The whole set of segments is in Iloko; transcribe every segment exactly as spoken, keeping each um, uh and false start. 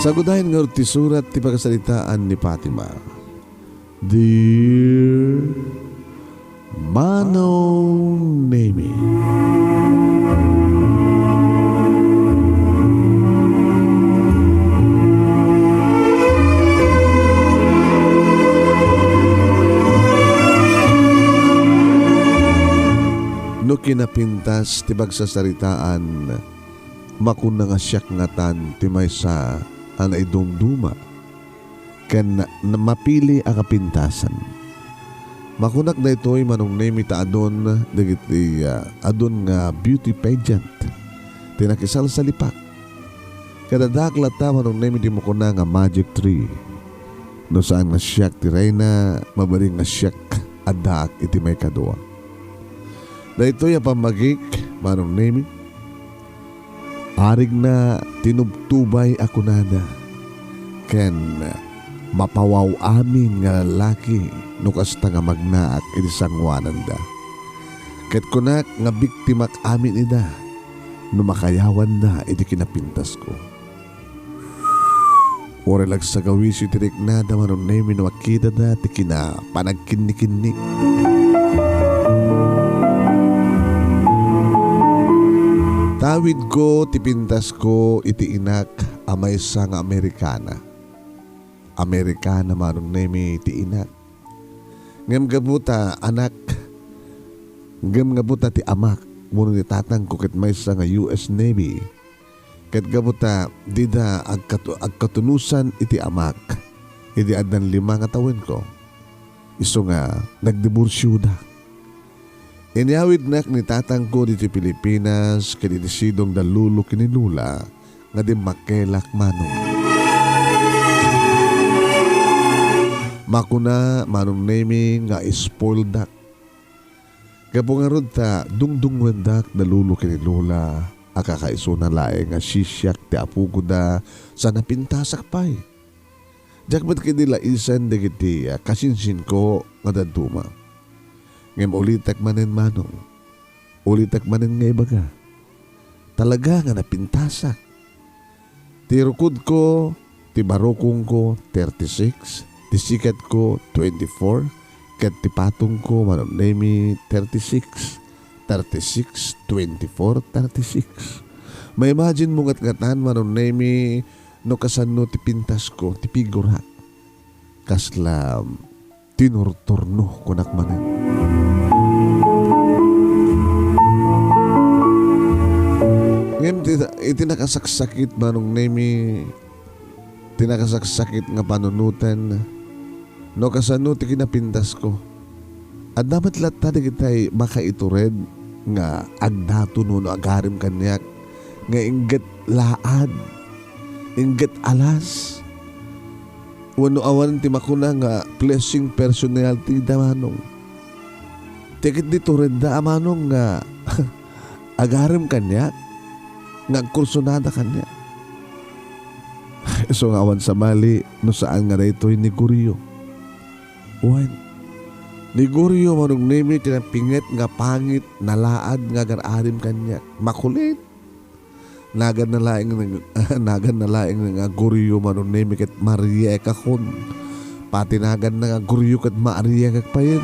Sagudayen ngarud ti surat ti pagasaritaan ni Fatima. Dear Manong Nemi. No kinapintas ti pagsasaritaan, makuna nga siak ngatan ti maysa a naidumduma ken na-, mapili a kapintasan. Makunak daytoy, Manong Nemi, ta adun dagiti, ah, adun nga beauty pageant ti nakisalsalipak. Ket addaak latta, Manong Nemi, ti makuna nga magic tree. No saan nga siak ti reyna, mabalin nga siak addaak iti maikadua. Daytoy a pammagik, Manong Nemi, arigna ti nubtubay a kunada, ken mapawaw amin nga lallaki no kasta nga magnaak iti sangoananda. Ket kunak nga biktimak amin ida no makayawanda iti kinapintasko. Uray la agsagawiso ti riknada, Manong Nemi, no makitada ti kinapanagkinnikinnik. Tawidko ti pintasko iti inak a maysa nga Amerikana. Amerikana, Manong Nemi, ti inak. Ngem gapu ta anak, ngem gapu ta ti amak wenno ni tatangko ket maysa nga U S Navy, ket gapu ta dida agkatu-, agkatunosan iti amak idi addan lima nga tawenko, isu nga nagdiborsioda. Inyawidnak ni tatangko ditoy Pilipinas ket iti sidong da lolo ken ni lola nga dimmakkelak, Manong. Makuna, Manong Nemi, nga spoildak. Gapu ngarud ta dungdungngoendak da lolo ken ni lola a kakaisuna laeng nga sisiak ti apokoda sa napintasak pay. Diak met ketdi laisen dagiti, ah, kasinsinko nga dadduma. Ngem ulitek manen, Manong. Ulitek manen nga ibaga. Talaga nga napintasak. Ti rukodko, ti barukongko, thirty-six, ti siketko, twenty-four, ket ti patongko, Manong Nemi, thirty-six, thirty-six, twenty-four, thirty-six. Ma-imagine mo ngatngatan, Manong Nemi, no kasano ti pintasko, ti figurak. Kasla tinurturno, kunak manen. Ngem ti, iti nakasaksakit, Manong Nemi, ti nakasaksakit nga panunoten, no kasano ti kinapintasko. Adda met latta dagitay makaitured nga agdaton wenno agarim kaniak nga ingget laad, ingget alas, wenno awan ti makuna nga pleasing personality da, Manong. Ti ket di turedda a Manong nga agarim kaniak, nga agkursunada kaniak. Isu nga awan sabali no saan nga daytoy ni Gorio. Wen, ni Gorio, Manong Nemi, ti napinget nga pangit, nalaad nga agar-arim kaniak. Makulit. Naganna laeng, naganna laeng nga Gorio, Manong Nemi, ket mariekakon. Pati naganna nga Gorio ket mariekak payen.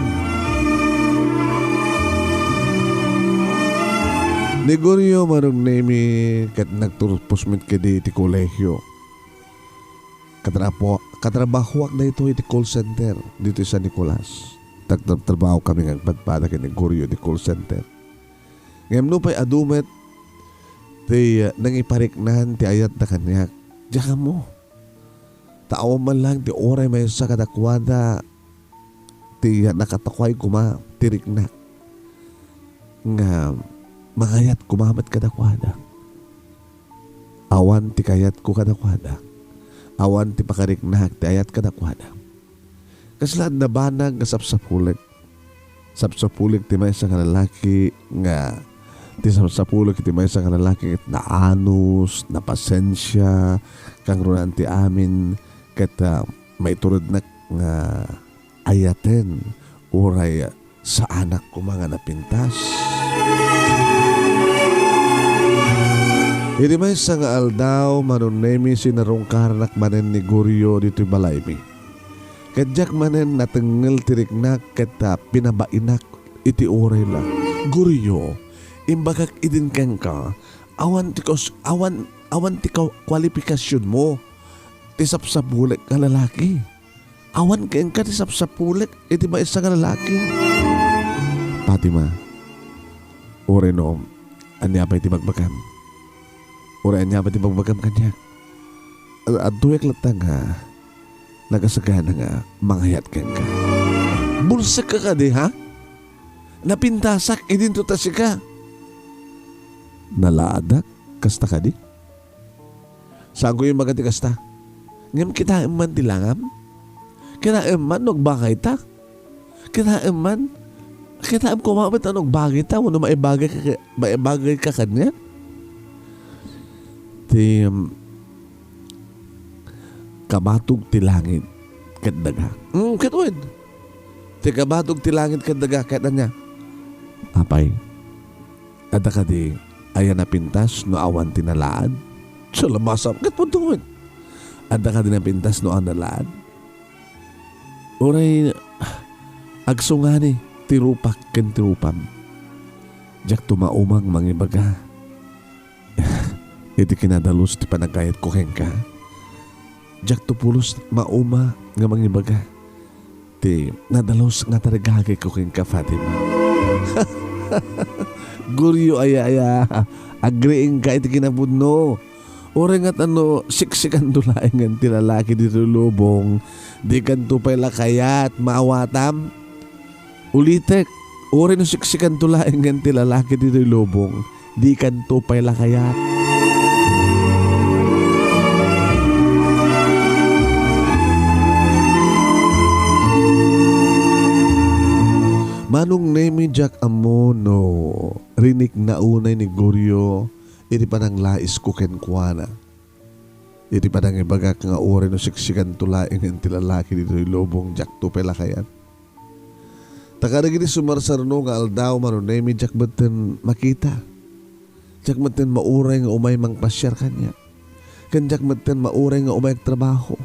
Ni Gorio, Manong Nemi, ket nagturpos met ketdi iti kolehio. Katrapo-, katrabahoak daytoy iti call center ditoy San Nicolas. Tagtrabtrabahokami nga agpadpada ken ni Gorio iti call center. Ngem nupay adu met ti, uh, nangipariknan ti ayatda kaniak, diak ammo. Ta awan man laeng ti uray maysa kadakuada ti nakatakuay koma ti riknak nga mangayat koma met kadakuada. Awan ti kayatko kadakuada. Awan ti pakariknak ti ayat kadakuada. Kasla adda banag nga sapsapulek. Sapsapulek ti maysa nga lalaki nga, ti sapsapulek ti maysa nga lalaki ket naanus, napasensia, kangrunaan ti amin, ket, ah, maiturednak nga ayaten, uray saanak koma nga napintas. Iti maysa nga aldaw, Manong Nemi, sinarungkarnak manen ni Gorio ditoy balaymi. Ket diak manen natengngel ti riknak ket, ah, pinabainak iti uray la. Gorio, imbagak idin kenka, awan ti kus-, awan, awan ti ka-, kwalipikasionmo ti sapsapulek nga lalaki. Awan kenka ti sapsapulek iti maysa nga lalaki. Fatima, uray no, ania pay ti bagbagam? Uray ania pay ti bagbagam kaniak? A-, adtoyak latta nga nagasagana nga mangayat kenka. Bulsekka kadi, ha? Napintasak idinto ta sika. Nalaadak, kasta kadi? Saanko imbaga ti kasta. Ngem kitaem man ti langam. Kitaem man no agbagayta. Kitaem man. Kitaem koma met no agbagayta wenno maibagay ka, maibagay ka kaniak. Ti, um, kabatog ti langit ket daga. Mm, ket wen. Ti kabatog ti langit ket daga, ket ania? Apay, adda kadi aya napintas no awan ti nalaad? Salamasam, ket punto met. Adda kadi napintas no awan nalaad? Uray agsungani ti rupak ken ti rupam. Diakto maumang mangibaga iti kinadalus ti panagayatko kenka. Diakto pulos mauma nga mangibaga ti nadalus nga tarigagayko kenka, Fatima. Gorio, aya, aya, agriingka iti kinapudno. Uray ngata no siksikanto laengen ti lalaki ditoy lubong, dikanto pay la kayat, maawatam? Ulitek, uray no siksikanto laengen ti lalaki ditoy lubong, dikanto pay la kayat. Manong Nemi, diak ammo no rinikna unay ni Gorio iti pananglaisko kenkuana. Iti panangibagak nga uray no siksikanto laengen ti lalaki ditoy lubong, diakto pay la kayat. Ta kadagiti sumarsarno nga aldaw, Manong Nemi, diak metten makita. Diak metten mauray nga umay mangpasiar kaniak. Ken diak metten mauray nga umay agtrabaho.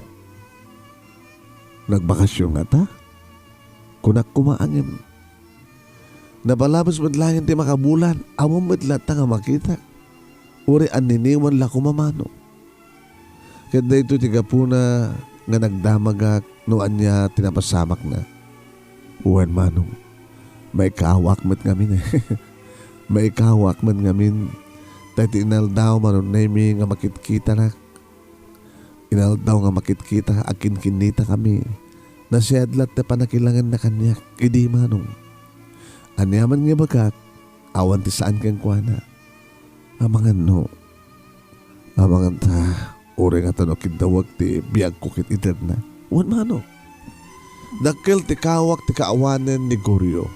Nagbakasyon ngata? Kunak koma, ngem napalabes met laeng ti makabulan, ammom met latta nga makitak. Uray anniniwan la koma, Manong. Ket daytoy ti gapuna nga nagdamagak no ania ti napasamakna. Wen, Manong, maikawak met ngamin. Maikawak met ngamin. Ta iti inaldaw, Manong Nemi, nga makitkitanak, inaldaw nga makitkita, agkinkinnitakami. Nasiad latta ti pannakilangenna kaniak idi, Manong. Aniaman nga ibagak, awan ti saan kenkuana. Amangan no, amangan ta, uray ngata no kiddawek ti biagko ket itedna. Wen, Manong. Dakkel ti kawak ti kaawanen ni Gorio.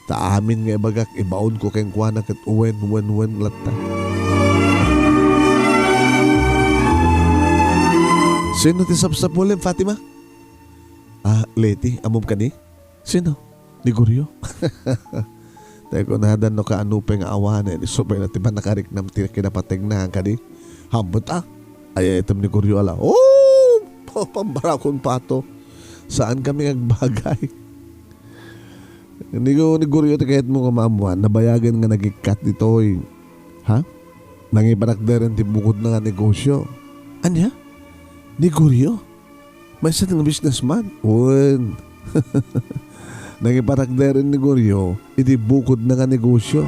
Ta amin nga ibagak, ibaonko kenkuana ket wen, wen, wen latta. Sino ti sapsapulem, Fatima? Ah, Leti, ammom kadi? Sino? Ni Gorio? Tay kunadan no kaano pay nga awanen, isu pay la ti pannakariknam ti kinapatengna kadi? Haanbet a. Ay, item ni Gorio ala. Oh! Pa-, pambarakon pato. Saan kami nga agbagay? Ni Go-, ni Gorio ti kayatmo nga maammuan, nabayagen nga nagikkat ditoy. Ha? Nangiparakderen ti bukodna nga negosyo. Ania? Ni Gorio? Maysa nga businessman? Wen. Nangiparakderen ni Gorio iti bukodna nga negosyo.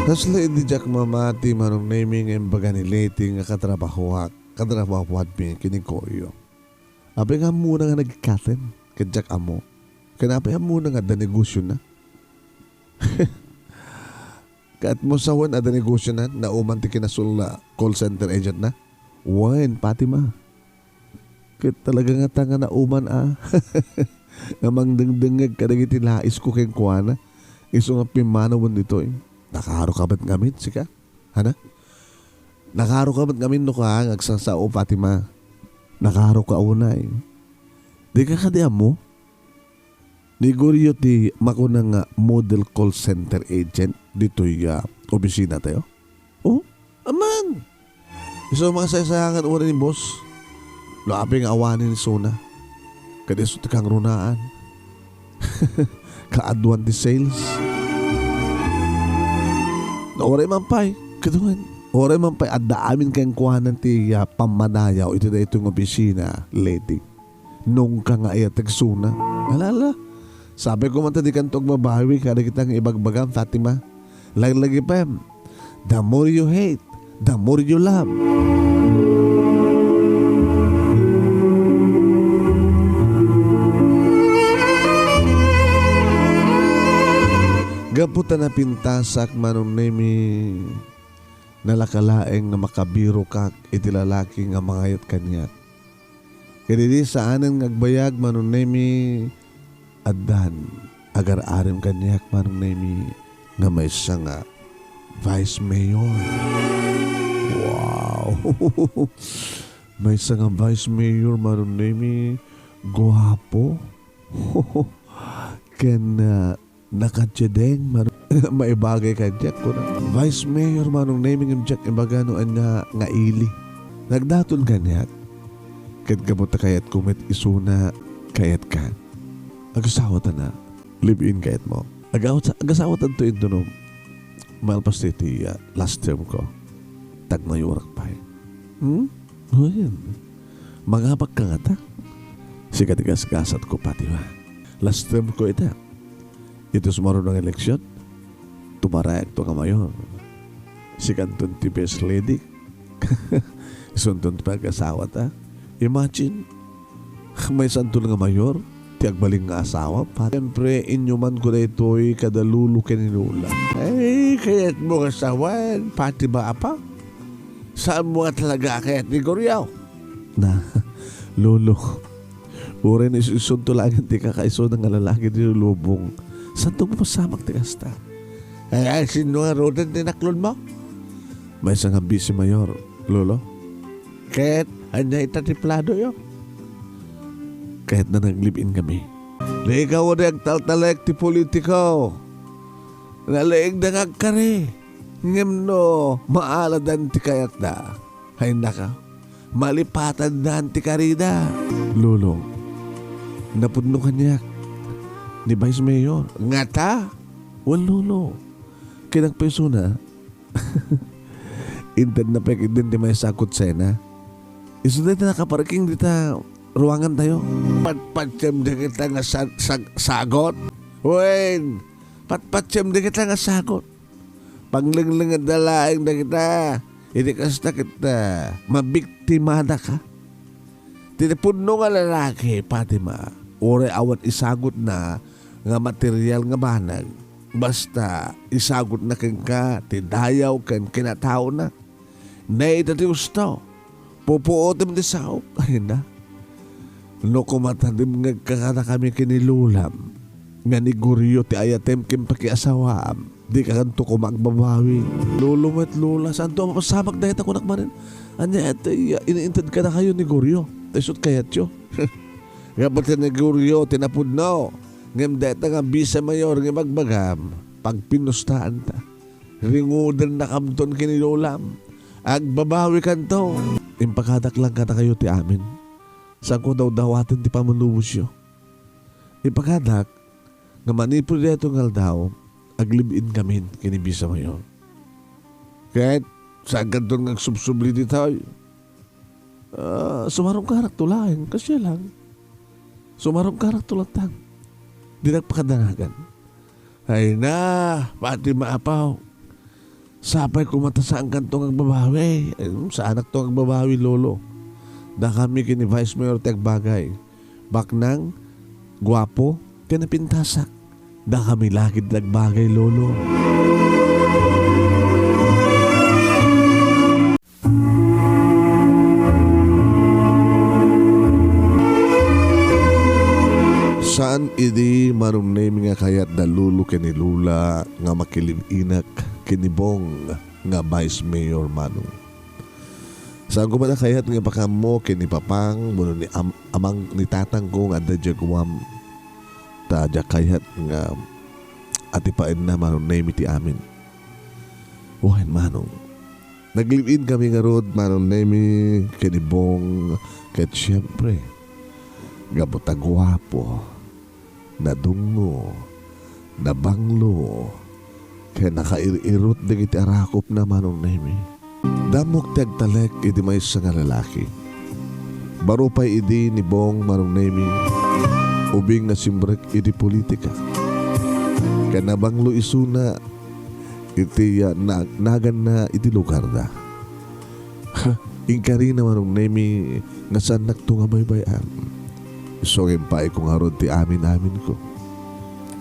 Kasla idi diak mamati, Manong Nemi, nga imbaga ni Leti nga katrabahoak, katrabahoanmi ken ni Gorio. Apay nga ammona nga nagikkaten, ket diak ammo. Ken apay ammona nga adda negosyona? Ket mo sawen, adda negosyona, nauman ti kinasul-, call center agentna? Wen, Fatima. Ket talaga ngata nga nauman a nga mangdengdengngeg kadagiti laisko kenkuana, isu nga pimmanawen ditoy. Nakaaro ka met ngamin, sika? Hana? Nakaruka met ngamin no ka nga agsasao, Fatima. Nakaruka unay. Dika kadi ammo? Ni Gorio ti makuna nga model call center agent ditoy, ah, opisina tayo. Oh, aman! Isu a makasaysayangan unay ni boss. No apay nga awanen isuna. Ket isu ti kangrunaan. Kaaduan ti sales. No, uray man pay, ket wen, uray man pay adda amin kenkuana ti, ah, pammadayaw iti daytoy nga opisina, lady. Nungka nga ayat ti agsuna. Ala, ala. Sapay koma ta dikanto agbabawi kadagita nga ibagbagam, Fatima. Laglagipem, the more you hate, the more you love. Gapu ta napintasak, Manong Nemi, nalaka laeng nga makabirokak iti lalaki nga mangayat kaniak. Ket idi saanen nga agbayag, Manong Nemi, addan agar-arem kaniak, Manong Nemi, nga maysa nga vice mayor. Wow! Maysa nga vice mayor, Manong Nemi, guapo. Ken, ah, nakadiadeng, Manong, maibagay kaniak, kuna. Vice Mayor, Manong Nemi, ngem diak ibaga no ania nga ili. Nagdaton kaniak. Ket gapu ta kayatko met isuna, kayatka. Agasawatana. Live-in kayatmo. Agaw-, agasawatanto intono. Malpas ti, ti, ah, last term ko. Tagmayorak pay. Hmm? Wen. Mangabak ka ngata. Sika ti gasgasatko, Fatima. Last term ko ita. Iti sumaruno nga eleksyon, tumarayakto nga mayor. Sikanton ti first lady. Isunton ti pag-asawata. Imagine, maysanto nga mayor, ti agbalin nga asawa, Fatima. Siyempre, inyumanko daytoy kada lolo ken ni lola. Ay, kayatmo nga asawan, Fatima, apa? Saanmo nga talaga a kayat ni Gorio? Na, lolo, uray no is-, isunto laeng ti kakaisuna nga lalaki ti lubong. Saanto mapasamak ti kasta? Ay, ay, sino nga ruden ti naklon mo? Maysa nga vice mayor, lolo. Ket, ania ita ti plano yo? Kayatna nga nag-live-in kami. Dika wen agtaltalek ti politiko. Nalaingda nga agkari. Ngem no maaladan ti kayatda, ay naka, malipatandan ti karida. Lolo, napudno kaniak ni Vice Mayor. Ngata? Wen, Lolo. Kinagpaisuna, intedna pay ketdin ti maysa a kutsena. Isu dayta nakaparking dita ruangan tayo. Patpatsem dagita nga sa-, sa-, sagot? Wen, patpatsem dagita nga sagot. Panglenglengedda laeng dagita. Iti kasta ket, ah, mabiktimada ka. Ti napudno nga lalaki, Fatima, uray awan isagutna nga material nga banag, basta isagutna kenka ti dayaw ken kinataona. Nay ita ti husto. Pupuotem ti sao. Ay na. No kumatadem nga agkakadakami ken ni lolam, nga ni Gorio ti ayatem ken pakiasawaam, dika kanto koma agbabawi. Lolo met lola, saanto a mapasamak dayta kunak manen? Ania iti iniinted kadakayo ni Gorio? Ta isut kayatyo. Gapu ta ni Gorio ti napudno, ngem dayta nga vice mayor nga ibagbagam, pagpinustaanta. Ringudennakamton ken ni lolam. Agbabawikanto. Impakadak lang kadakayo ti amin. Saanko dawdawaten ti pammanubosyo. Impakadak nga manipud daytoy nga aldaw, aglive-in kamin ken ni Vice Mayor. Ket, saankanton nga agsubsubli ditoy? Ah, sumarungkarakto laeng, kasdiay lang. Sumarungkarakto latta. Dinak pakadanagan. Ay na, pati maapaw. Sapay koma ta saankanto nga agbabawi. Ay, saanakto nga agbabawi, Lolo. Dakami ken ni Vice Mayor ti agbagay. Baknang, guapo, ken napintasak. Dakami la ketdi agbagay, Lolo. Saan idi, Manong Nemi, nga kayat da Lolo ken ni Lola nga makilive-inak ken ni Bong nga Vice Mayor, Manong? Saan ko met a kayat nga ipakaammo ken ni papang wenno ni am-, amang ni tatangko nga adda idiay Guam. Ta diak kayat nga atipaenna, Manong Nemi, ti amin. Wen, Manong. Nag-live-in kami ngarud, Manong Nemi, ken ni Bong, ket siempre, gapu ta guapo, nadungngo, nabanglo, ken nakair-irot dagiti arakupna, Manong Nemi. Dammok ti agtalek iti maysa nga lalaki. Baro pay idi ni Bong, Manong Nemi, ubing nga simrek iti politika. Ken nabanglo isuna iti, ah, na-, naganna iti lugarda. Ha, inkarina, Manong Nemi, nga saannakto nga baybay-an. Isu nga impaayko ngarud ti amin-aminko.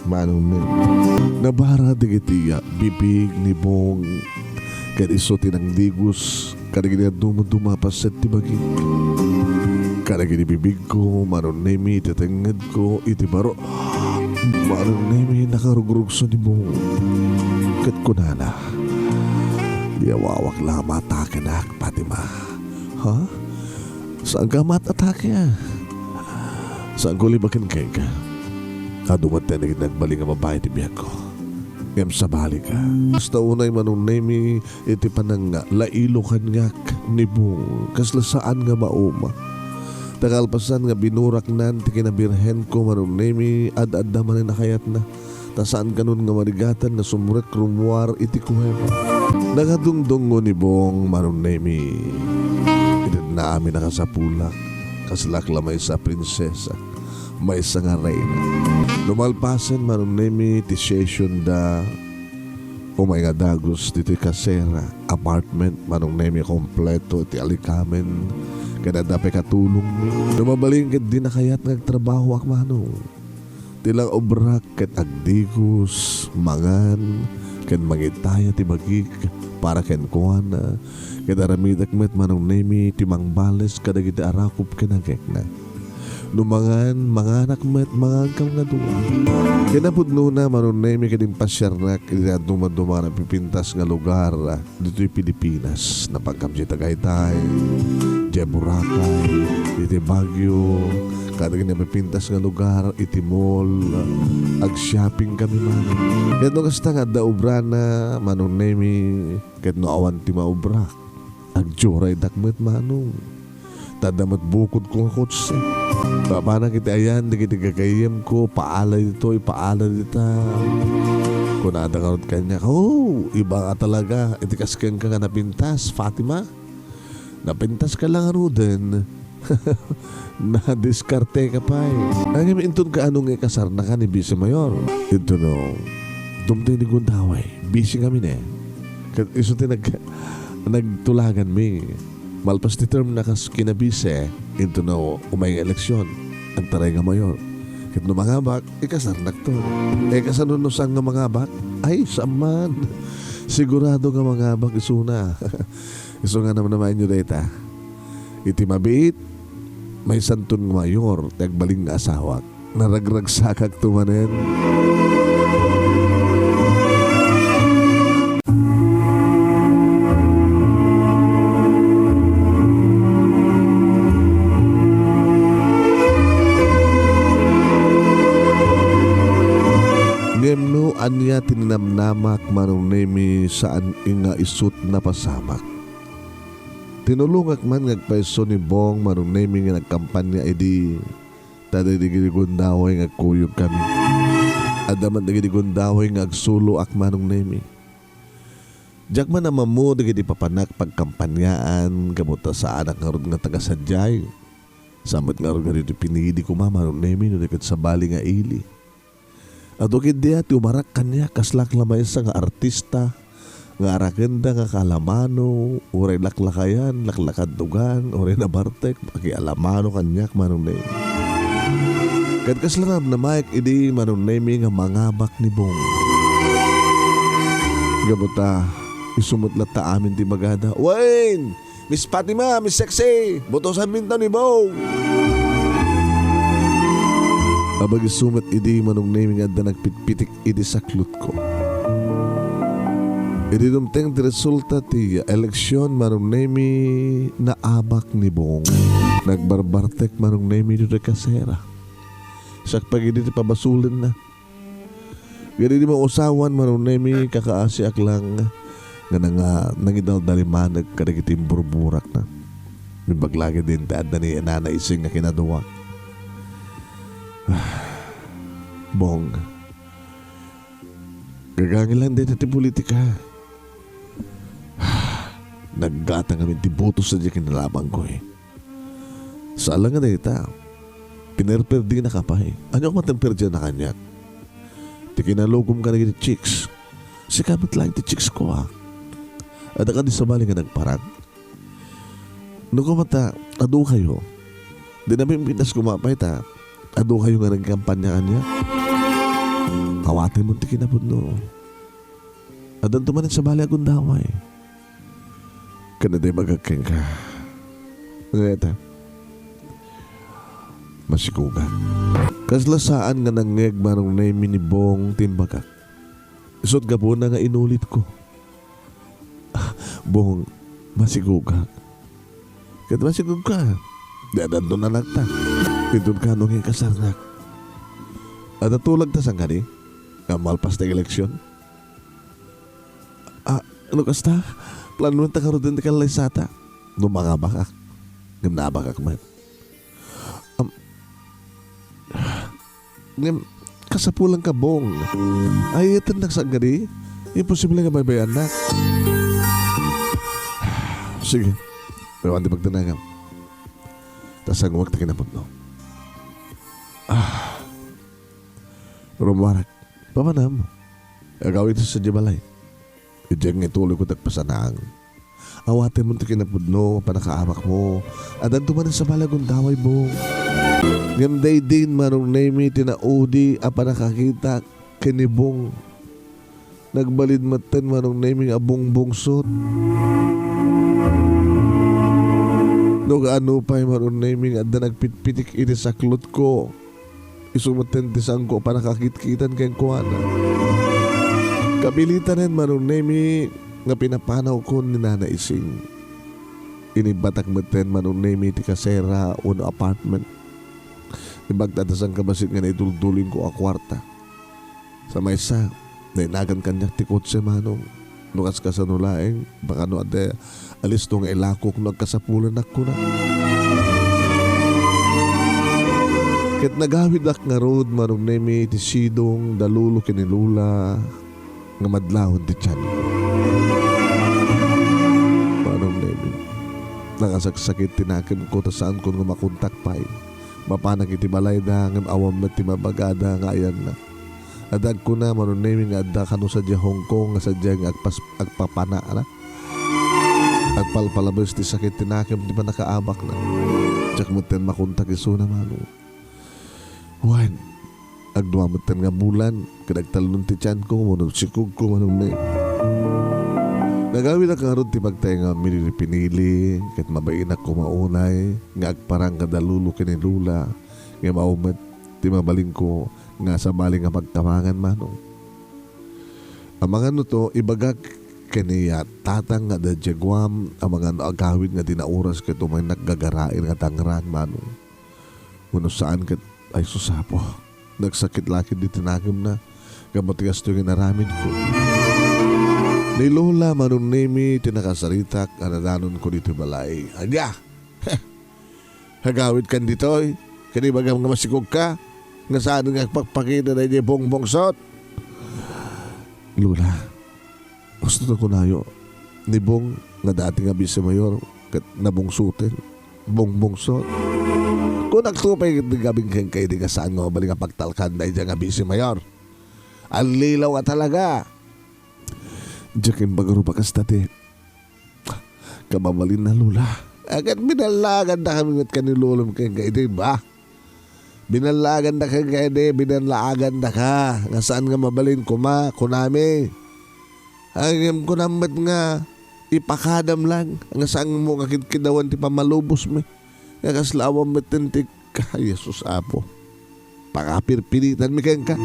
Manong Nemi. Nabara dagiti, ah, bibig ni Bong ken isu ti nangdigos kadagiti dumduma a paset ti bagik. Kadagiti bibigko, Manong Nemi, iti tengngedko, iti baro. Manong Nemi, nakarugrugso ni Bong. Ket kunana, "Yawawak la a maatakenak, Fatima." Ha? Saanka maatake, a? Saanko libaken kenka? Adu met dagiti nagbalin nga babai ti biagko. Ngem sabalika. Kasta unay, Manong Nemi, iti pananglailo kaniak ni Bong, kasla saan nga mauma. Ta kalpasan nga binuraknan ti kinabirhenko, Manong Nemi, ad-adda manen a kayatna. Ta saan kanon nga marigatan nga sumrek rummuar iti kuweba. Nakadungdungngo ni Bong, Manong Nemi. Inted na amin a kasapulak, kaslak la maysa a prinsesa, maysa nga reyna. Lumalpasen, Manong Nemi, ti session da, umay nga dagus ditoy kasera, apartment, Manong Nemi, kompleto iti alikamen, ket adda pay katulongmi. No mabalin ket di na kayat nga agtrabahoak, Manong. Ti la obrak ket agdigos, mangan, ken mangitaya ti bagik para kenkuana, ket aramidek met, Manong Nemi, ti mangbales kadagiti arakup ken agekna. No mangan, manganak met, mangankam nga dua. Ken napudnona, Manong Nemi, ket impasiarnak iti dumaduma a napipintas nga lugar ditoy Pilipinas. Napankam diay Tagaytay, diay Boracay, iti Baguio, kadagiti napipintas nga lugar, iti mall, agshopping kami man. Ket no kasta nga adda obrana, Manong Nemi, ket no awan ti maobra, agdioraydak met, Manong. Ta adda met bukodko nga kotse. Papanak iti ayan dagiti gagayyemko, paala ditoy, paala dita. Kunada ngarud kaniak, "Oh, iba nga talaga iti kas kenka nga napintas, Fatima. Napintaska la ngaruden. Nadiskarteka pay." Ngem inton kaano nga ikasarnaka ni Vice Mayor? Intono, dumteng ni Gundaway, vice ngamin. Ket isu ti nag-, nagtulaganmi. Malpas ti term na kas kinabise, intono umay nga eleksyon, agtaray nga mayor. Ket no mangabak, ikasarnakto. Eh, kasano no saan nga mangabak? Ay, saan man. Sigurado nga mangabak isuna. Isu nga namnamaenyo dayta. Iti mabiit, maysanton nga mayor ti agbalin nga asawak. Naragragsakakto manen. Ngem no ania ti ninamnamak, Manong Nemi, saan nga isut napasamak. Tinulongak man nga agpayso ni Bong, Manong Nemi, nga nagkampanya idi. Ta dagiti gundaway nga agkuyogkami. Adda met dagiti gundaway nga agsuloak, Manong Nemi. Diak man ammo dagiti papanak pagkampanyaan, gapu ta saanak ngarud nga taga sadiay. Saan met ngarud nga ditoy pinili koma, Manong Nemi, no di ket sabali nga ili. Adu ketdi a ti umarak kaniak, kaslak la maysa nga artista nga arakenda nga kaalamano, uray laklakayan, laklakaddugan, uray nabartek, makialamano kaniak, Manong Nemi. Ket kasla namnamaek idi, Manong Nemi, nga mangabak ni Bong. Gapu ta, isu met latta amin ti ibagada, "Wen, Miss Fatima, Miss Sexy, butosanminto ni Bong." Abag isu met idi, Manong Nemi, nga adda nagpitpitik iti saklutko. Idi dumteng ti resulta ti eleksion, Manong Nemi, naabak ni Bong. Nagbarbartek Manong Nemi ditoy kasera. Siak pay idi ti pabasulenna. Ngem idi mausawan, Manong Nemi, kakaasiak lang nga nanga-, nangidaldalimanek kadagiti imburburakna. Imbag la ketdin ti adda ni Nana Ising nga kinadua. Bong, gagangay lang dayta ti politika. Naggatang amin ti boto sadiay kinalabanko, eh. Saan lang nga dayta, pinerperdinaka pay. Ania koma ti perdianna kaniak? Ti kinalugom kadagiti chicks. Sika met laeng ti chicks ko, a. Adda kadi sabali nga nagparang? No koma ta, adu kayo. Di na pimpintas koma pay ta, adu kayo nga nagkampanya kaniak. Awatenmo ti kinapudno. Addanto manen sabali a gundaway. Ken adda ibagak kenka. Ngem, masigugak. Kasla saan nga nangngeg Manong Nemi ni Bong ti imbagak. Isut' gapuna nga inulitko. Bong, masigugak. Ket masigugka. Di addanto anakta. Inton kano nga ikasarnak. Adda tulagta saan kadi? Nga malpas ti eleksion? Ah, no kasta, planuenta ngaruden ti kallaysata. No mangabakak, ngem naabakak met. Am, ngem, kasapulanka, Bong. Ay, iyatennak saan kadi? Imposible nga baybay-annak. Sige, awan ti pagdanagam. Ta sangoek ti kinapudno. Ah. Rummuarek. Papanam. Agawidka sadiay balay. Idiay nga ituloyko ti agpasanaang. Awatenmo ti kinapudno, pannakaabakmo. Addanto manen sabali a gundaway, Bong. Ngem daydin Manong Nemi ti naudi a pannakakitak ken ni Bong. Nagbalin metten Manong Nemi nga abungbungsot. No kaano pay Manong Nemi nga adda nagpitpitik iti saklotko. Isu metten ti saanko a pannakakitkitan kenkuana. Kabilitanen Manong Nemi nga pinapanawkon ni Nana Ising. Inibbatak metten Manong Nemi ti kasera wenno apartment. Imbag ta adda sangkabassit nga naiduldulinko a kuarta. Sa maysa, nainagan kaniak ti kotse, Manong. No kaskasano laeng, baka no adda alisto nga ilakok no agkasapulannak, kuna. Ket nagawidak ngarud, Manong Nemi, ti sidong da Lolo ken ni Lola nga madlawen ti tianko. Manong Nemi, nakasaksakit ti nakemko ta saankon nga makontak pay. Mapanak iti balayda, ngem awan met ti mabagada nga ayanna. Adda agkuna, Manong Nemi, nga adda kano sadiay Hong Kong nga sadiay nga agpas-, agpapanaak. Agpalpalabes ti sakit ti nakem ti pannakaabakna. Diak metten makontak isuna, Manong. Wen, agdua metten nga bulan, ket agtalnon ti tianko, wenno agsikogko, Manong Nemi. Nagawidak ngarud ti pagtaengan pinili-pinili, ket mabainak koma unay nga agparang kada Lolo ken ni Lola, ngem awan met ti mabalinko nga sabali nga pagtabangan, Manong. Amangan no to, ibagak ken ni Tatang nga adda idiay Guam, amangan no agawid nga di naoras ket umaynak gagarain nga tangraan, Manong. Wenno saan ket, ay, sus, Apo. Nagsakit la ketdi ti nakemna, gapu ti kastoy nga inaramidko. Ni Lola Manong Nemi ti nakasaritak a nadanonko ditoy balay. Ania? Agawidkan ditoy, ket ibagam nga masikogka, nga saan nga agpakpakita daydiay bungbungsot. Lola, husto ta kunayo, ni Bong nga dati nga bise mayor, ket nabungsoten, bungbungsot. Kunakto pay ket ti gabing kenka idi nga saan nga mabalin nga pagtalkan daydiay nga bise mayor. Allilaw a talaga. Diak imbag a rupa kasta ti Kababalinna, Lola. Ket binallagandakami met ken ni Lolom kenka idi, ba? Binallagandaka kenka idi, binallagandaka nga saan nga mabalin koma, kunami. Ngem kunam met nga ipakadam lang nga saanmo nga kidkidawan ti pammalubosmi. Nga kasla awan metten ti Ka, Jesus, Apo, pakapirpiritanmi kenka.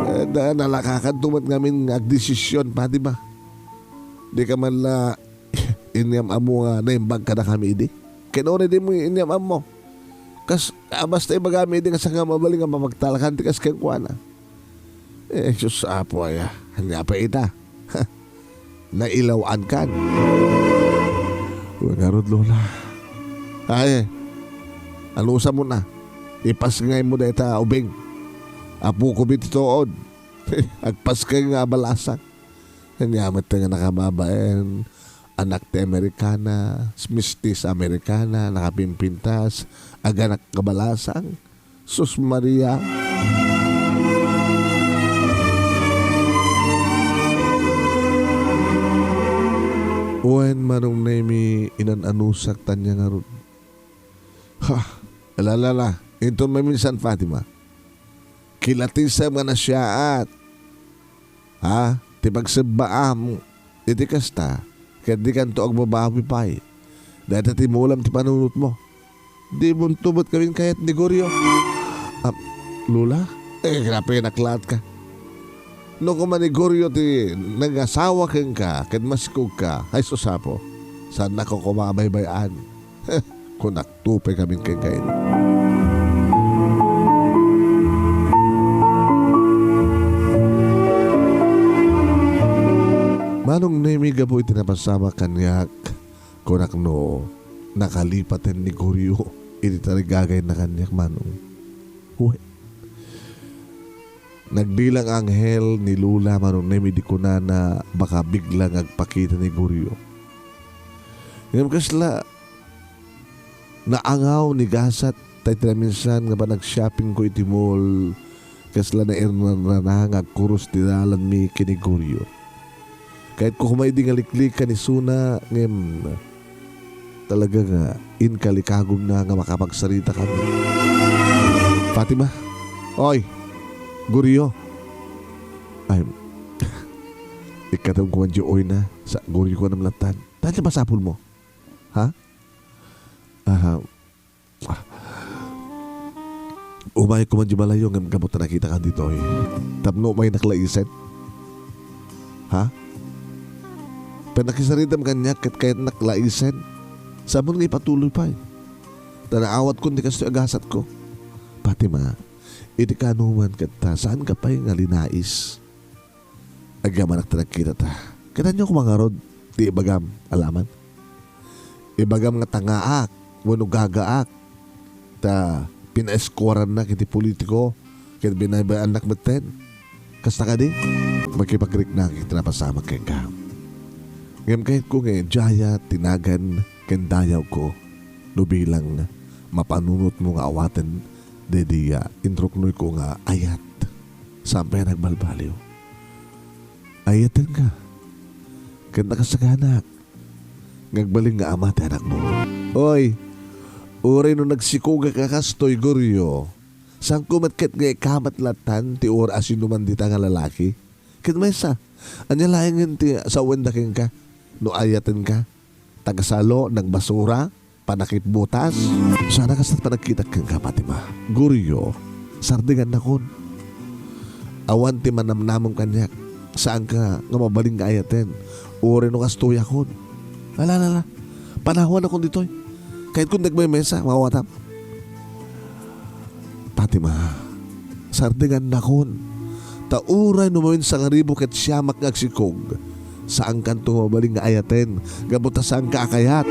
Ket Ta nalakakanto met ngamin nga agdesisyon, Fatima. Dika man la inyam-ammo nga naimbag kadakami idi. Ken uray dimo inyam-ammo. Kas, a, basta ibagami idi nga saan nga mabalin nga mapagtalakan ti kas kenkuana. Eh, sus, Apo, aya. Ania pay ita? Nailaw-ankan. Wen ngarud, Lola. Ay, anusamon a. Ipasngaymo dayta ubing. Apokami ti tuod. Agpaskay nga abalasang. Ania met nga nakababain. Anak ti Amerikana, mistis Amerikana, nakapimpintas, aganak kabalasang. Sus Maria! Wen, Manong Nemi, inan-anusak ta ania ngarud. Ha! Ala, ala, ala. Inton maminsan, Fatima. Kilatisem nga nasiaat. Ha? Ti pagsebbaam iti kasta, ket dikanto agbabawi pay. Dayta ti mulam ti panunotmo. Dimonto met ngamin kayat ni Gorio. Ah, Lola? Eh, grabe, naklaat ka. No koma ni Gorio ti nangasawa kenka, ket masikogka, ay sus, Apo, saannak koma a baybay-an. Kunakto pay ngamin kenka idi. Manong Nemi, gapu iti napasamak kaniak, kunak no nakalipaten ni Gorio iti tarigagayna kaniak, Manong. Wen. Nagbilang anghel ni Lola, Manong Nemi, di kunana baka bigla nga agpakita ni Gorio. Ngem kasla naangaw ni gasat tay ti naminsan nga panagshoppingko iti mall, kasla nairnarana nga agkuros ti dalanmi ken ni Gorio. Kayatko koma idi nga liklikan isuna, ngem talaga nga inkalikagumna nga makapagsaritakami. Fatima! Oy! Gorio! Ay, ikkatem koma di oyna, sa Gorio ko namlatan. Dahil masapul mo. Ha? Aha. Ah. Umay koma di malayo ngem gapu ta nakitaka ditoy. Tapno umaynak laisen. Ha? Pannakisaritam kaniak ket kayatnak laisen. Saanmon nga ipatuloy pay. Ta naawatkon ti kastoy a gasatko. Fatima, iti kaanoman ket ta, saanka pay nga linais. Agyamanak ti nagkitata. Ket ania koma ngarud ti ibagam, alaman? Ibagam nga tangaak wenno gagaak ta pinaeskuarannak iti politiko ket binaybay-annak metten. Kasta kadi? Makipagriknak iti napasamak kenka. Ngem kayatko nga idiayat ti nagan ken dayawko no bilang mapanunotmo nga awaten daydiay a inruknoyko nga ayat. Saan pay a nagbalbaliw. Ayatenka. Ket nakasaganak nga agbalin nga ama ti anakmo. Oy, uray no nagsikogak a kastoy, Gorio, saanko met ket nga ikamat latan ti uray a sinuman dita nga lalaki? Ket maysa, ania laengen ti sawenda kenka no ayatenka? Tagasalo, nagbasura, panakitbutas. Sana kasta ti panagkitak kenka, Fatima. Gorio, sardengannakon. Awan ti manamnamem kaniak. Saanka nga mabalin nga ayaten. Uray no kastoyakon. Ala, ala, ala. Panawanakon ditoy. Kayatkon dagmay mesa, mawatam. Fatima, sardengannakon. Ta uray no mamin sangaribu ket siamak nga agsikog, saankanto mabalin nga ayaten, gapu ta saanka a kayat.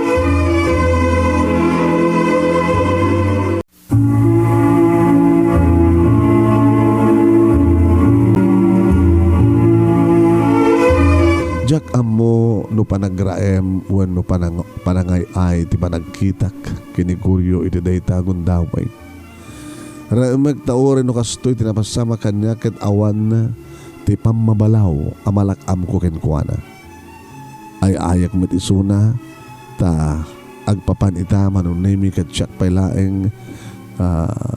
Diak ammo no panagraem wenno panang-, panangay-ay ti panagkitak ken ni Gorio iti dayta a gundaway. Raemek ta uray no kastoy ti napasamak kaniak ket awan ti pammabalaw a malak-amko kenkuana. Ay-ayak met isuna ta agpapan ita, Manong Nemi, ket siak pay laeng, ah,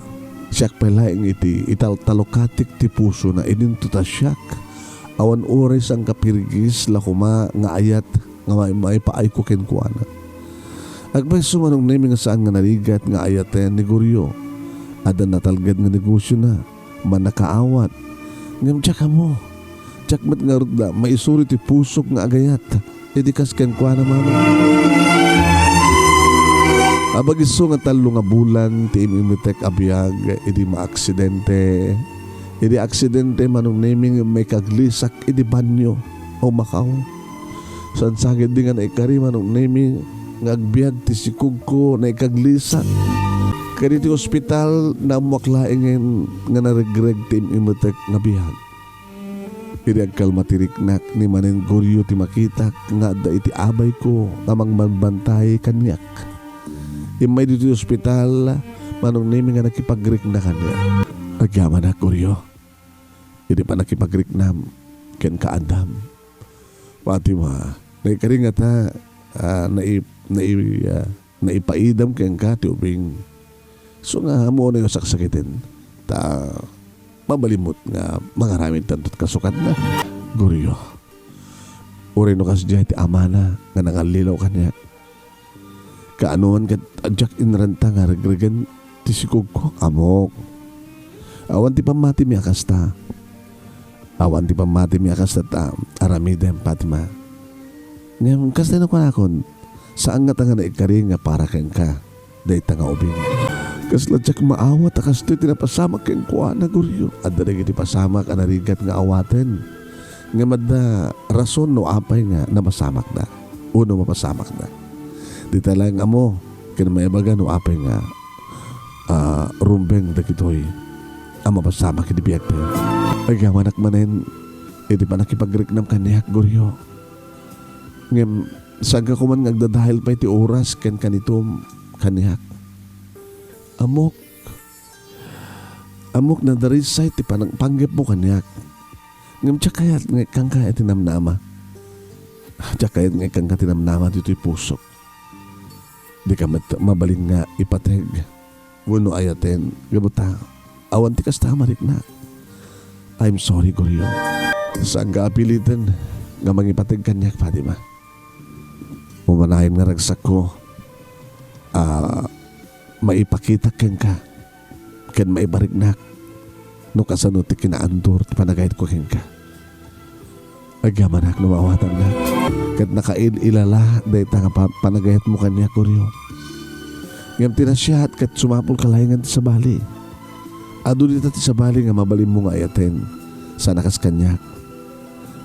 siak pay laeng iti italtalokatik ti pusona idinto ta siak. Awan uray sangkapirgis la koma nga ayat nga mai-, maipaayko kenkuana. Agpayso, Manong Nemi, nga saan nga narigat nga ayaten ni Gorio. Adda natalged nga negosiona, mannakaawat. Ngem diak ammo, diak met ngarud la maisuro ti pusok nga agayat idi kas kenkuana, Manong. Abagiso nga tallo nga bulan ti im-imetek a biag idi maaksidente. Idi aksidente, Manong Nemi, nga maikaglisak idi banyo o makaw. Saan sa ketdi nga naikari, Manong Nemi, nga agbiag ti sikogko, naikaglisak. Kadi ti ospital, naammoak laengen nga naregreg ti im-imetek nga biag. Idi agkalma ti riknak, ni manen Goryo ti makitak nga adda iti abayko nga mangbantay kaniak. Immay ditoy ospital, Manong Nemi, nga nakipagrikna kaniak. Agyamanak, Goryo, idi pannakipagriknam kenka, Adam. Fatima, naikari ngata, ah, nai-, nai-, ah, naipaidam kenka ti ubing. So nga, ammo unay saksakiten. Ta, mabalinmo nga mangaramid tanto kasukatna. Goryo, uray no kasdiay ti amana nga nangallilaw kaniak. Kaanoman ket diak inrenta nga regregen ti sikogko, ammok. Awan ti pammatimi a kasta. Awan ti pammatimi a kasta ta aramidem, Fatima. Ngem kasta no kunakon, saan ngata nga naikari nga para kenka dayta nga ubing. Kasla diak maawat a kastoy ti napasamak kenkuana, Goryo. Adda dagiti pasamak a narigat nga awaten. Ngem adda rason no apay nga napasamakda, o no mapasamakda. Dita laeng ammo ken maibaga no apay nga, ah, rumbeng dagitoy a mapasamak iti biagtayo. Agyamanak manen iti pannakipagriknam kaniak, Goryo. Ngem saanka koman nga agdadael pay ti oras ken kanitom kaniak. Ammok, ammok, nadarisay ti panang-, panggepmo kaniak. Ngem diak kayat nga ikkanka iti namnama. Diak kayat nga ikkanka ti namnama ditoy pusok. Dika met mabalin nga ipateg wenno ayaten, gapu ta awan ti kasta a mariknak. I'm sorry, Goryo. Saanka a piliten nga mangipateg kaniak, Fatima. Umanayon nga ragsakko a maipakitak kenka ken maibariknak no kasano ti kinaandur ti panagayatko kenka. Agyamanak no maawatannak, ket nakail-ilala dayta nga pa-, panagayatmo kaniak, Goryo. Ngem ti naasiaat ket sumapulka laengen ti sabali. Adu dita ti sabali nga mabalinmo nga ayaten, saan a kas kaniak.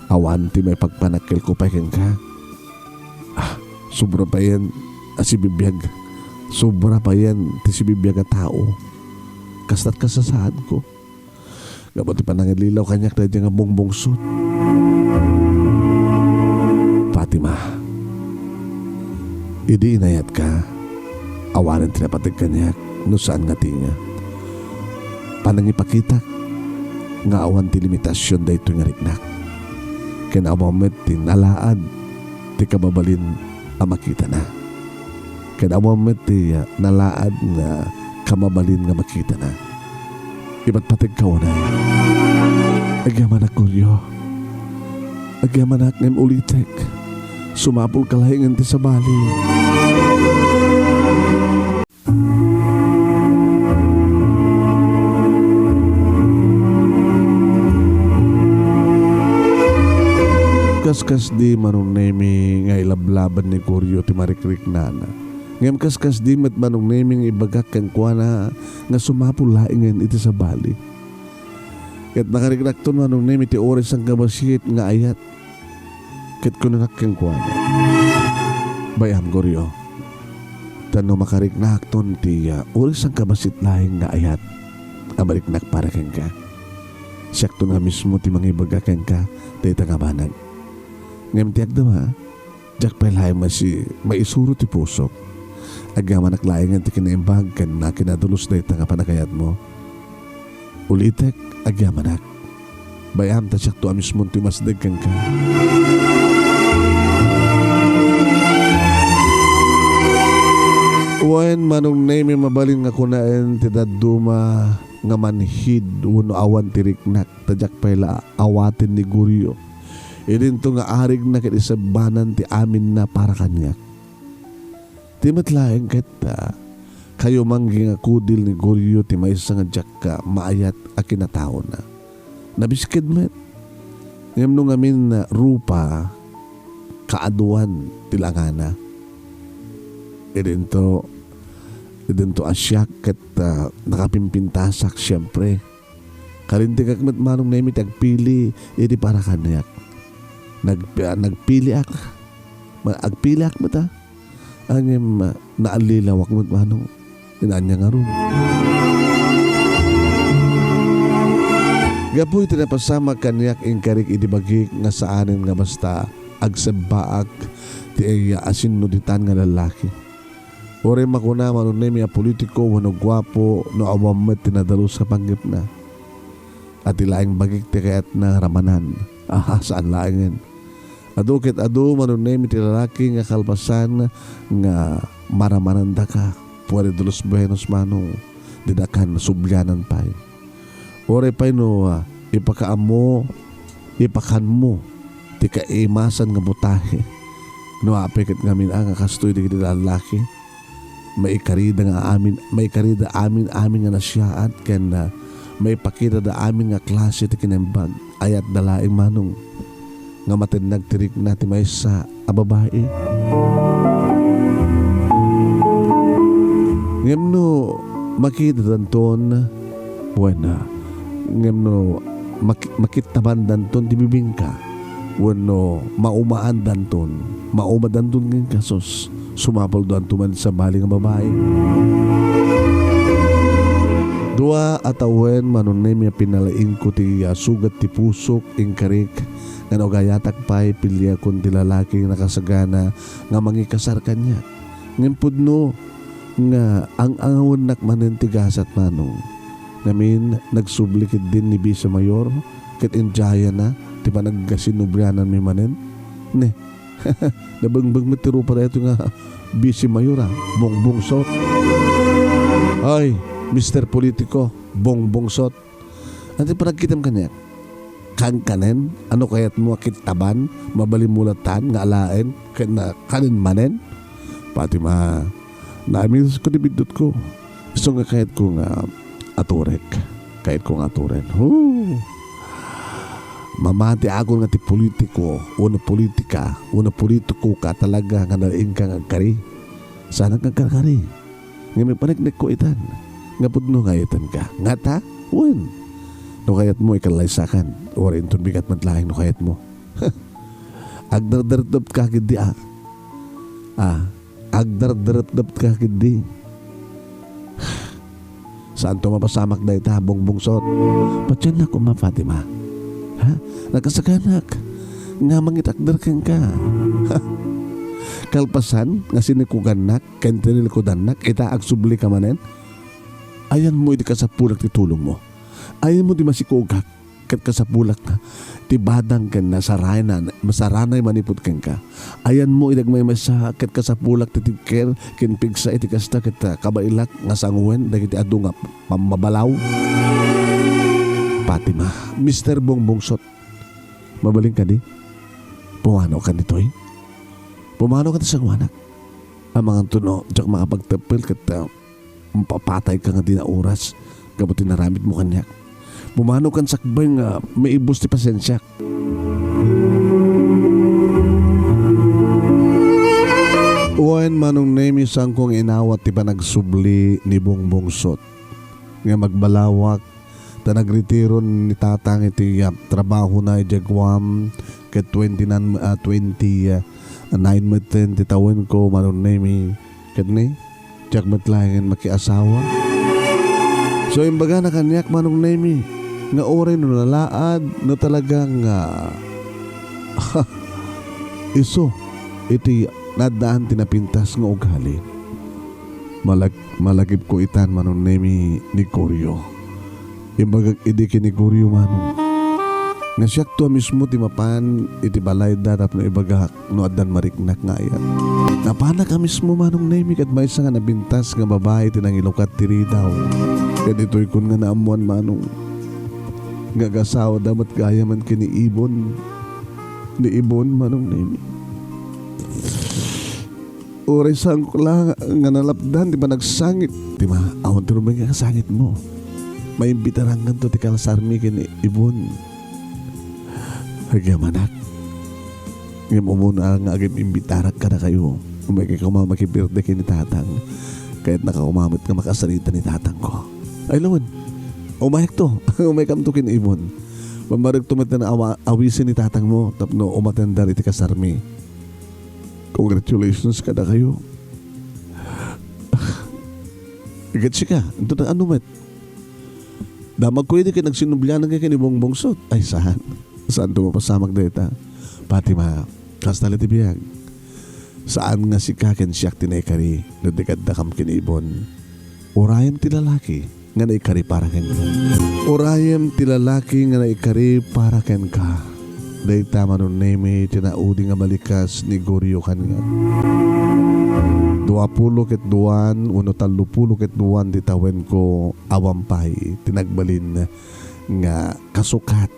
Awan ti maipagpanakkelko pay kenka. Ah, sobra payen a sibibiag. Sobra payen ti sibibiag a tao. Kasta't kasasaadko. Gapu ti panangallilaw kaniak daydiay nga bungbungsod. Fatima, idi inayatka, awanen ti napateg kaniak no saan nga tinga. Panangipakitak nga awan ti limitasion daytoy nga riknak. Ken awan met ti nalaad ti kababalin a makitana. Ken awan met ti, ah, nalaad nga kamabalin nga makitana. Ipatpategka unay. Agyamanak, Goryo. Agyamanak ngem ulitek. Sumapulka laengen ti sabali. Kaskasdi, Manong Nemi, nga ilablaben ni Goryo ti marikriknana. Ngem kaskasdi met, Manong Nemi, nga ibagak kenkuana nga sumapul laengen iti sabali. Ket nakariknakton, Manong Nemi, ti uray sangkabassit nga ayat. Ket kunak kenkuana, "Bay-am, Goryo, ta no makariknakton ti, ah, uray sangkabassit laeng nga ayat a mariknak para kenka, siakton a mismo ti mangibaga kenka dayta nga banag. Ngem ti agdama, diak pay laeng masi-, maisuro ti pusok. Agyamanak laengen ti kinaimbag ken nakinadulus dayta nga panagayatmo. Ulitek, agyamanak. Bay-am ta siakto a mismo ti umasdeg kenka." Wen, Manong Nemi, mabalin nga kunaen ti dadduma nga manhid wenno awan ti riknak ta diak pay la awaten ni Goryo. Idinto nga arigna ket isebbanan ti aminna para kaniak. Ti met laeng ket, ah, kayo manggi nga kudil ni Goryo ti maysa nga diak, ah, maayat a kinataona. Nabisked met. Ngem no ngamin rupa, kaaduan ti langana. Idinto, idinto a siak ket, ah, nakapimpintasak, siempre. Kalintegak met, Manong Nemi, ti agpili iti para kaniak. Nag-, ah, nagpiliak. Ma-, agpiliak met, ah. Ngem, ah, naallilawak met, Manong. Ania ngarud? Gapu iti napasamak kaniak, inkarik iti bagik nga saanen nga basta agsebbaak ti asinnuditan nga lallaki. Uray makuna, Manong Nemi, a politiko wenno guapo no awan met ti nadalus a panggepna. A ti laeng bagik ti kayatna ramanan. Aha, saan laengen. Adu ket adu, Manong Nemi, ti lalaki nga kalpasan nga maramanandaka. Puede de los buenos, Manong, didakan sublianan pay. Uray pay no, ah, ipakaammo, ipakanmo ti kaimasan nga putahe. No apay ket ngamin a nga kastoy dagiti lallaki, maikarida nga amin, maikarida amin-amin nga nasiaat ken, ah, maipakitada amin nga klase ti kinaimbag. Ayatda laeng, Manong, nga matennag ti rikna ti maysa a babai. Ngem no makitadanton, wen, ngem no maki-, makittabandanton ti bibingka, wenno maumaandanton, maumadanton kenka, sus, sumapuldanto man sabali nga babai. Dua a tawen, Manong Nemi, a pinalaingko ti, ah, sugat ti pusok, inkarik, nga no agayatak pay, piliakon ti lalaki nga nakasagana nga mangikasar kaniak. Ngem pudno nga ang-angawennak manen ti gasat, Manong. Ngamin, nagsubli ketdin ni Vice Mayor ket indiayana ti panagkasinubliananmi manen. Ne, nabingbing met ti rupa daytoy nga Vice Mayor, a, bongbong sot. Ay, Mister Politiko, bongbong sot. Ania ti panagkitam kaniak? Kankanen, a no kayatmo a kittaban, mabalinmo latan nga alaen ken, ah, kanen manen? Fatima, naamisko ti biddutko. Isu nga kayatko nga aturek. Kayatko nga aturen. Hoo! Mamatiakon nga ti politiko, wenno politika, wenno politiko ka talaga nga nalaingka nga agkari. Saanak nga agkarkari. Ngem ipaneknekko itan nga pudno nga ayatenka. Ngata? Wen. No kayatmo, ikallaysakan. Uray inton bigat met laeng no kayatmo. Agdardarepdepka ketdi, a. A, agdardarepdepka ketdi. Saanto mapasamak dayta, bongbong sot. Patiennak koma, Fatima. Ha? Nakasaganak nga mangitakder kenka. Ha? Kalpasan nga sinikugannak ken tinilkudannak, ita agsublika manen? Ayanmo iti kasapulak ti tulongmo. Ayanmo ti masikugak ket kasapulak ti badang ken nasarayna-, masaranay manipud kenka. Ayanmo iti agmaymaysa ket kasapulak ti tibker ken pigsa iti kasta ket, ah, kabaelak nga sangoen dagiti adu nga pammabalaw. Fatima, Mister Bongbong Sot, mabalin kadi? Pumanokan ditoy? Pumanokan ti sangoanak? Amangan to no, diak makapagteppel ket, ah, mapapatayka nga dina oras gapu ti naramidmo kaniak. Pumanokan sakbay nga maibus ti pasensiak. Wen, Manong Nemi, saanko nga inawat ti panagsubli ni Bongbong Sot nga magbalawak ta nagretiro ni Tatang iti, ah, trabahona idiay Guam ket twenty-nine, ah, twenty-nine metten ti tawenko, Manong Nemi, ket ni, diak met laengen makiasawa. So, imbagana kaniak, Manong Nemi, nga uray no nalaad, no talaga nga isu iti naaddaan ti napintas nga ugali. Malag-, malagipko itan, Manong Nemi, ni Gorio. Imbagak idi ken ni Gorio, Manong, nga siakto a mismo ti mapan iti balayda tapno ibagak no addan mariknak nga ayat. Napanak a mismo, Manong Nemi, ket maysa nga napintas nga babai ti nangilukat ti ridaw. Ket ditoykon nga naammoan, Manong, nga agasawada met gayamen ken ni Ibon. Ni Ibon, Manong Nemi. Uray saanko la nga nalapdan ti panagsangit. Ti ma-, awan ti rumbeng nga sangitmo. Maimbitaranganto ti kasarmi ken Ibon. Agyamanak. Ngem umuna nga agim-imbitarak kadakayo, umaykay koma makibirde ken ni Tatang. Kayatnaka koma met nga makasarita ni Tatangko. Ay lawen. Umayakto. Umaykamto ken Ibon. Mammarekto met nga awa-, awisen ni Tatangmo tapno umatendar iti kasarmi. Congratulations kadakayo. Ket sika, inton ano met? Damagko idi ket nagsinubliananka ken ni Bongbong Sot. Ay, saan. Saanto mapasamak dayta. Fatima, kasta la ti biag. Saan nga sika ken siak ti naikari no di kaddakam ken Ibon. Urayem ti lalaki nga naikari para kenka. Urayem ti lalaki nga naikari para kenka. Dayta, Manong Nemi, ti naudi nga balikas ni Gorio kaniak. Duapulo ket duan wenno tallopulo ket duan ti tawenko awan pay ti nagbalin nga kasukat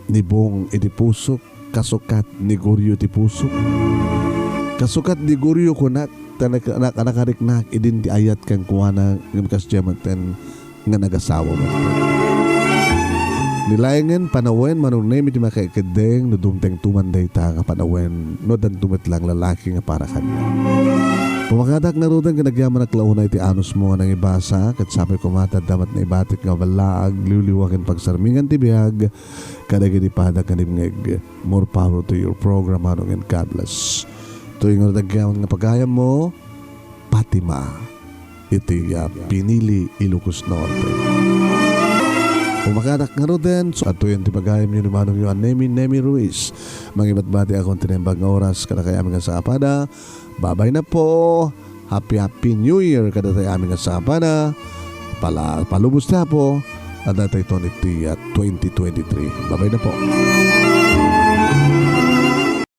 ni Bong iti pusok, kasukat ni Gorio iti pusok. Kasukat ni Gorio kunak, ta nak-, nak-, nakariknak idin ti ayat kenkuana, ngem kasdiay metten nga nagasawa met. Ni laengen panawen, Manong Nemi, ti makaikeddeng no dumtengto man dayta nga panawen, no addanto met lang lalaki nga para kaniak. Pumakadak ngaruden ken agyamanak la unay ti anusmo nga nangibasa, ket sapay koma ta adda met naibatik nga balla, agliwliwa ken pagsarmingan ti biag kadagiti pada ken ibngeg. More power to your program, Manong, and God bless. Toy nga dagyaman nga pagayammo, Fatima, iti, ah, Pinili, Ilocos Norte. Pumakadak ngaruden, so, adtoyen ti pagayamyo ni Manongyo a Nemi, Nemi Ruiz. Mangibatbati akon ti naimbag nga oras kadakayo amin nga sapada. Babay na po. Happy, happy New Year kadatayo amin nga sapada. Pala-, palubos ti Apo. Adda tayo iti, ah, twenty twenty-three. Babay na po.